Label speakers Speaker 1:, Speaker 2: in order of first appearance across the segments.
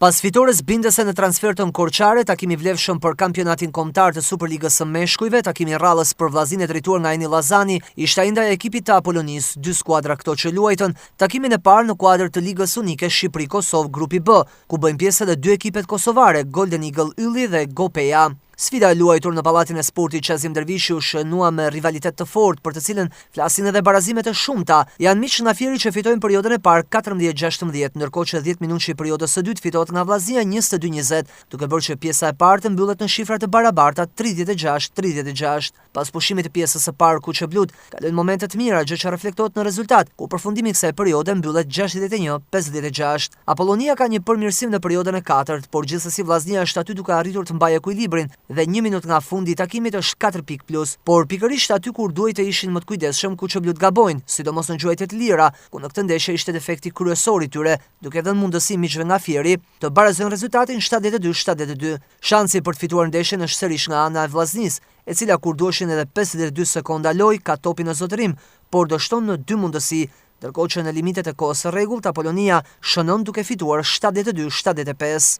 Speaker 1: Pas fitores bindëse në transfertën korçare, takim i vlefshëm për kampionatin kombëtar të Superligës së Meshkujve, takimi i radhës për Vllazninë e drejtuar nga Eni Llazani, ishte ai ndaj ekipit të Apolonisë, dy skuadra këto që luajtën takimin e parë në kuadër të Ligës Unike Shqipëri-Kosovë Grupi B, ku bëjnë pjesë edhe dy ekipet kosovare, Golden Eagle Ylli dhe Gopeja. Sfida e luajtur në Pallatin e Sportit Qazim Dervishi u shënua me rivalitet të fortë, për të cilën flasin edhe barazimet e shumta. Janë miqtë nga Fieri që fitojnë periodën e parë 14-16, ndërkohë që 10 minutëshi i periodës së dytë fitohet nga Vllaznia 22-20, duke bërë që pjesa e parë të mbyllet në shifra të barabarta 36-36. Pas pushimit të pjesës së parë kuqeblutë kalojnë momente të mira, gjë që reflektohet në rezultat, ku përfundimi i kësaj periode mbyllet 61-56. Apollonia ka një përmirësim në periodën e katërt, por gjithsesi Vllaznia është aty duke arritur të mbajë ekuilibrin dhe një minutë nga fundi i takimit është 4 pikë plus. Por pikërisht aty kur duhej të ishin më të kujdesshëm, kuqeblutë gabojnë, sidomos në gjuajtje të lira, ku në këtë ndeshje ishte defekti kryesor i tyre, duke dhënë mundësi miqve nga Fieri të barazojnë rezultatin 72-72. Shansi për të fituar ndeshjen është sërish nga ana e Vllaznisë, e cila kur duheshin edhe 52 sekonda lojë ka topin në zotërim, por dështon në dy mundësi, ndërkohë që në limitet e kohës së rregullt Apolonia shënon duke fituar 72-75.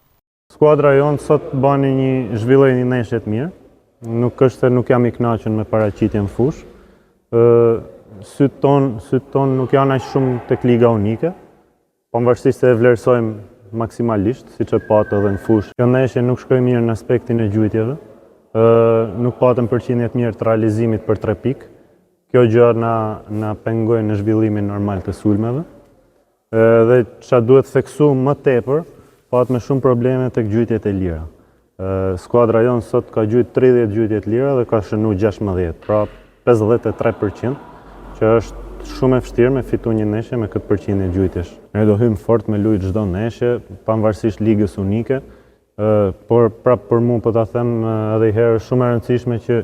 Speaker 2: Skuadra jonë sot bani një zhvilloi një ndeshje të mirë. Nuk është se nuk jam i kënaqur me paraqitjen në fushë. Ë sytë tonë, sytë tonë nuk janë aq shumë tek liga unike. Pavarësisht se e vlerësojmë maksimalisht, siç e patë edhe në fushë. Kjo ndeshje nuk shkoi mirë në aspektin e gjujtjeve. Ë nuk patëm përqindje të mirë të realizimit për 3 pikë. Kjo gjë na na pengoi në zhvillimin normal të sulmeve. Dhe çka duhet theksu më tepër, patëm shumë probleme tek gjujtjet e lira. Skuadra jonë sot ka gjujt 30 gjujtje të lira dhe ka shënu 16, pra 53%, që është shumë e vështirë me fitu një ndeshje me këtë përqindje gjujtjesh. Ne do hymë fort me lujt çdo ndeshje, pavarësisht ligës unike, por prap për mu po ta them edhe i herë është shumë e rëndësishme që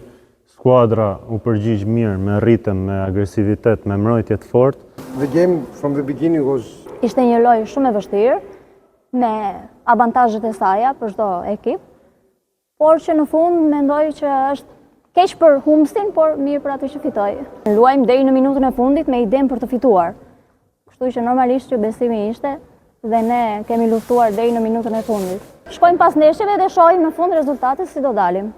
Speaker 2: skuadra u përgjigj mirë me ritëm, me agresivitet, me mbrojtje të fortë.
Speaker 3: The game from the beginning was
Speaker 4: Ishte një lojë shumë e vështirë, me avantazhet e saja për çdo ekip, por që në fund mendoj që është keq për humbësin, por mirë për atë që fitoi. Luajmë deri në minutën e fundit me idenë për të fituar. Kështu që normalisht që besimi ishte dhe ne kemi luftuar deri në minutën e fundit. Shkojmë pas ndeshjeve dhe shohim në fund rezultatet si do dalim.